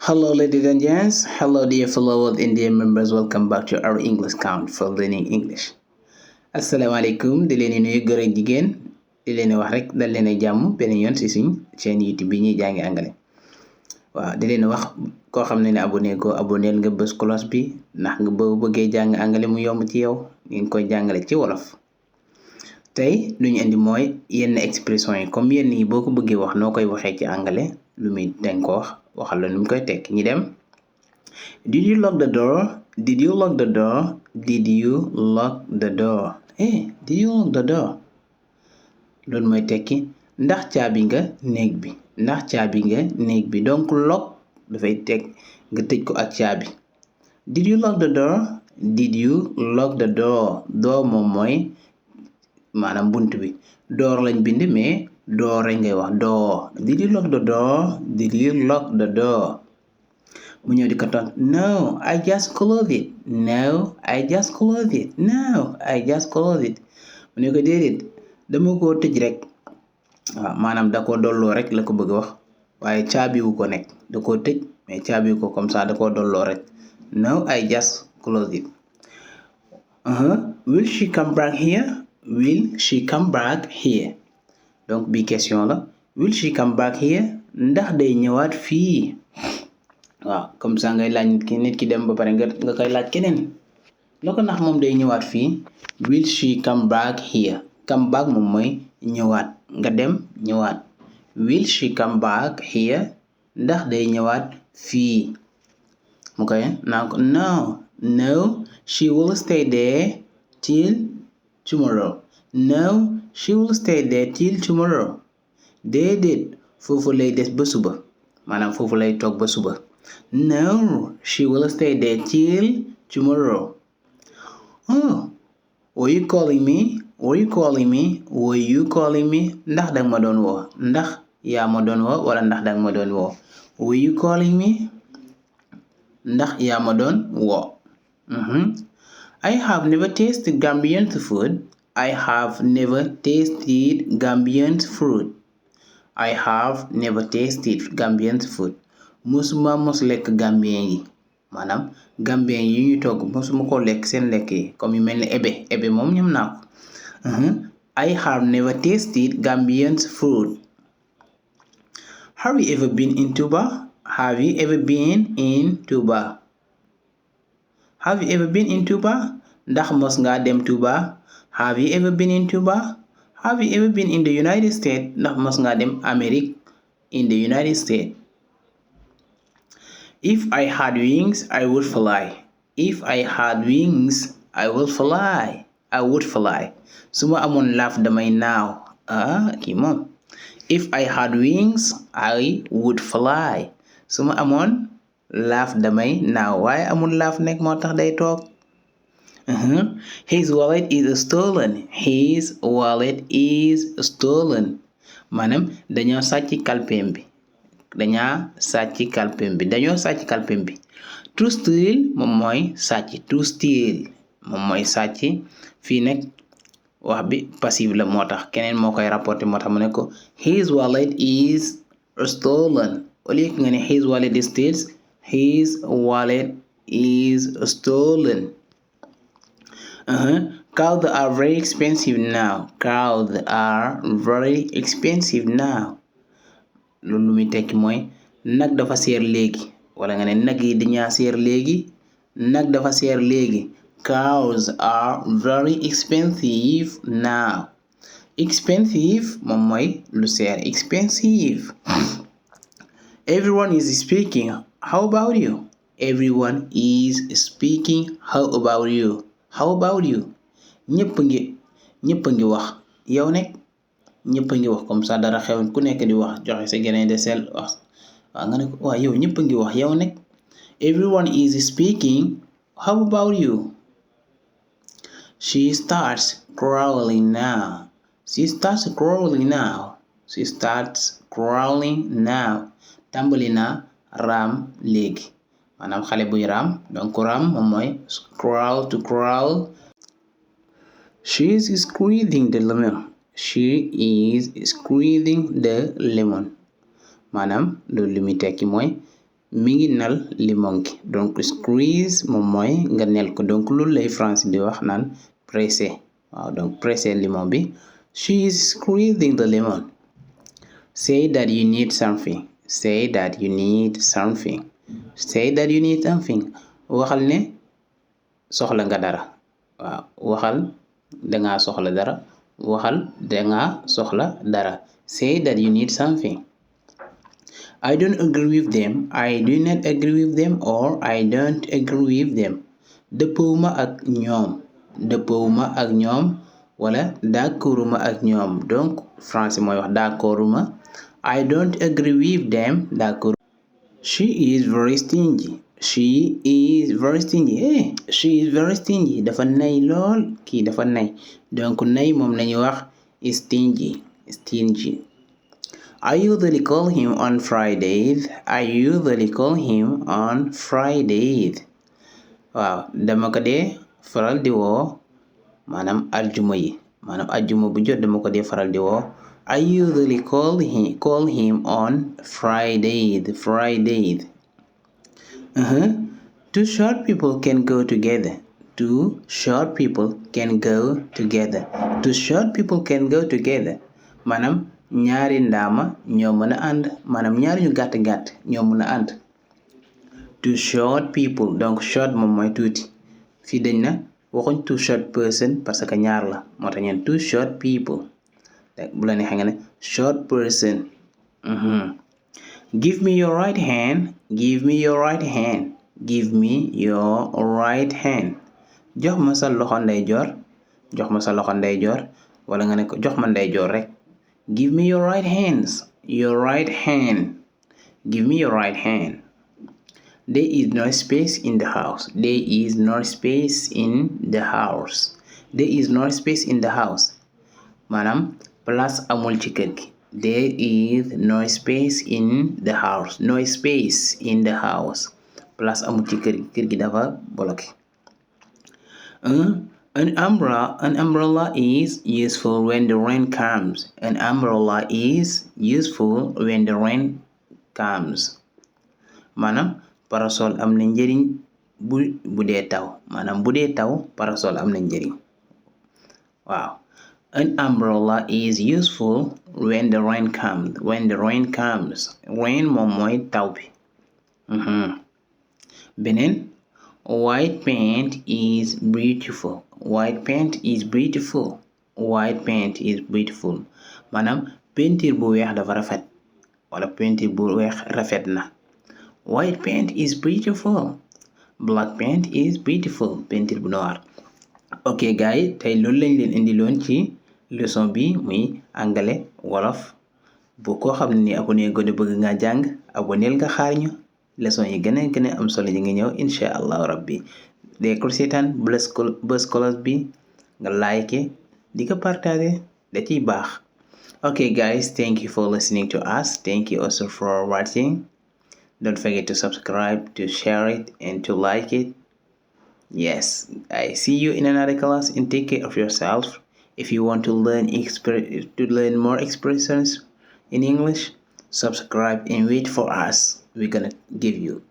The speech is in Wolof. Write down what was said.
Hello, ladies and gents. Hello, dear followers and dear members. Welcome back to our English count for learning English. Asalaamaaleykum di leen nuyu góor ak jigéen di leen wax rek dal leen jàmm benn yoon ci suñ chaîne YouTube bi ñuy jàngi anglais waaw di leen wax koo xam ne abonné ko abonneel nga bës cloche bi ndax nga bëggee jàng anglais mu yomb ci yow ngi koy jàngale ci wolof. Tey lu ñu indi mooy yenn expression yi comme yenn yi boo ko bëggee wax noo koy waxee ci anglais lu muy dañ ko waxal la nu mu koy tekki ñi dem. Did you lock the door? Did you lock the door? Did you lock the door? Did you lock the door? Loolu mooy tekki ndax caabi nga néeg bi ndax caabi nga néeg bi donc lock dafay teg nga tëj ko ak caabi. Did you lock the door? Did you lock the door? Door moom mooy maanaam bunt bi door lañ bind mais door rek ngay wax door. Did you lock the door? Did you lock the door? mu ñëw di ko tontu no I just closed it. No I just closed it. No I just closed it. mu ne ko déedéet dama koo tëj rek waaw maanaam da koo dolloo rek la ko bëgg a wax waaye caabiwu ko nekk da koo tëj mais caabiwu ko comme ça da koo dolloo rek no I just closed it. Will she come back here? Will she come back here? donc bi question la will she come back here ndax day ñëwaat fii waaw comme ça ngay laaj nit ki dem ba pare nga koy laaj keneen la ko ndax moom day ñëwaat fii. Will she come back here? Come back moom mooy ñëwaat nga dem ñëwaat. Will she come back here? ndax day ñëwaat fii mu koy naa ko no she will stay there till tomorrow. No she will stay there till tomorrow. déedéet foofu lay des ba suba maanaam foofu lay toog ba suba. No she will stay there till tomorrow. Were you calling me? Were you calling me? Were you calling me? ndax danga ma doon woo ndax yaa ma doon woo wala ndax danga ma doon woo. Were you calling me? ndax yaa ma doon woo. I have never tasted Gambian food. I have never tasted Gambian food. I have never tasted Gambian food. musuma mos lekk Gambien yi maanaam Gambien yi ñu togg musuma ko lekk seen lekk yi comme yu mel ni ebe moom ñam naa ko. I have never tasted Gambian food. Have you ever been in Tuba? Have you ever been in Tuba? Have you ever been in Tuba? ndax mos ngaa dem Tuba. Have you ever been in Tuba? Have you ever been in the United States? ndax mos ngaa dem Amérique in the United States. If I had wings I would fly. If I had wings I would fly. I would fly. su ma amoon laaf damay naaw kii moom. If I had wings I would fly. su ma amoon laaf damay naaw waaye amul laaf nekk moo tax day toog. His wallet is stolen. His wallet is stolen. maanaam dañoo sàcc kalpeem bi. dañoo sàcc kalpeem bi. To steal moom mooy sàcc. To steal moom mooy sàcc fii nag wax bi passive la moo tax keneen moo koy rapporter moo tax mu ne ko his wallet is stolen. au lieu que nga ne his wallet is steals his wallet is stolen. Cows are very expensive now. Cows are very expensive now. loolu lu muy tekki mooy nag dafa seer léegi wala nga ne nag yi dañaa seer léegi nag dafa seer léegi. Cows are very expensive now. Expensive moom mooy lu seer. Expensive. Everyone is speaking. How about you? Everyone is speaking. How about you? How about you? ñëpp a ngi wax yow nekk ñëpp a ngi wax comme ça dara xew ku nekk di wax joxe sa grain de sel wax waaw nga ne ko waaw yow ñëpp a ngi wax yow nekk. Everyone is speaking. How about you? She starts crawling now. She starts crawling now. She starts crawling now. tàmbali na raam léegi maanaam xale buy raam donc raam moom mooy crawl to crawl. She is squeezing the lemon. She is squeezing the lemon maanaam loolu li muy tekki mooy mi ngi nal limon gi donc squeeze moom mooy nga nel ko donc loolu lay français di wax naan pressé waaw donc pressé limon bi. She is squeezing the lemon. Say that you need something. Say that you need something. Say that you need something. waxal ne soxla nga dara waaw waxal dangaa soxla dara waxal dangaa soxla dara. Say that you need something. I don't agree with them. I do not agree with them or I don't agree with them. dëppawuma ak ñoom dëppawuma ak ñoom wala d'accorduma ak ñoom donc français mooy wax d'accorduma. I don't agree with them d'accord. She is very stingy. She is very stingy. She is very stingy dafa nay lool kii dafa nay donc nay moom lañuy wax stingy. I usually call him on Fridays. I usually call him on Fridays. waaw dama ko dee faral di woo maanaam aljuma bu jot dama ko dee faral di woo. I usually call him on Fridays. Two short people can go together. Two short people can go together. Two short people can go together. maanaam ñaari ndaama ñoo mën a ànd maanaam ñaari ñu gàtt ñoo mën a ànd. Two short people donc short moom mooy tuuti fii dañ na waxuñ two short person parce que ñaar la moo tax ñeen two short people bu la neexee nga ne short person. Give me your right hand. Give me your right hand. Give me your right hand. jox ma sa loxo ndeyjoor jox ma sa loxo ndeyjoor wala nga ne ko jox ma ndeyjoor rek. Give me your right hands. Your right hand. Give me your right hand. There is no space in the house. There is no space in the house. There is no space in the house. maanaam place amul ci kër gi. There is no space in the house. No space in the house. place amul ci kër gi dafa bloqué. An umbrella is useful when the rain comes. An umbrella is useful when the rain comes. maanaam parasol am na njëriñ bu dee taw maanaam bu dee taw parasol am na njëriñ waaw. An umbrella is useful when the rain comes. When the rain comes. Rain moom mooy taw bi. beneen white paint is beautiful. White paint is beautiful. White paint is beautiful. maanaam peinture bu weex dafa rafet wala peinture bu weex rafet na. White paint is beautiful. Black paint is beautiful. peinture bu noir. ok gars yi tey loolu lañ leen indiloon ci leçon bi muy anglais wolof bu koo xam ne ni abonné gone bëgg nga jàng aboneel nga xaar ñu leçon yi gën a am solo yi nga ñëw insha allahu rabbi dee ko seetaan bës kolos bi nga like di ko partage da ciy baax. ok guys, thank you for listening to us. Thank you also for watching. Don't forget to subscribe, to share it, and to like it. Yes, I see you in another class and take care of yourself. If you want to learn more expressions in English, subscribe and wait for us. We're gonna give you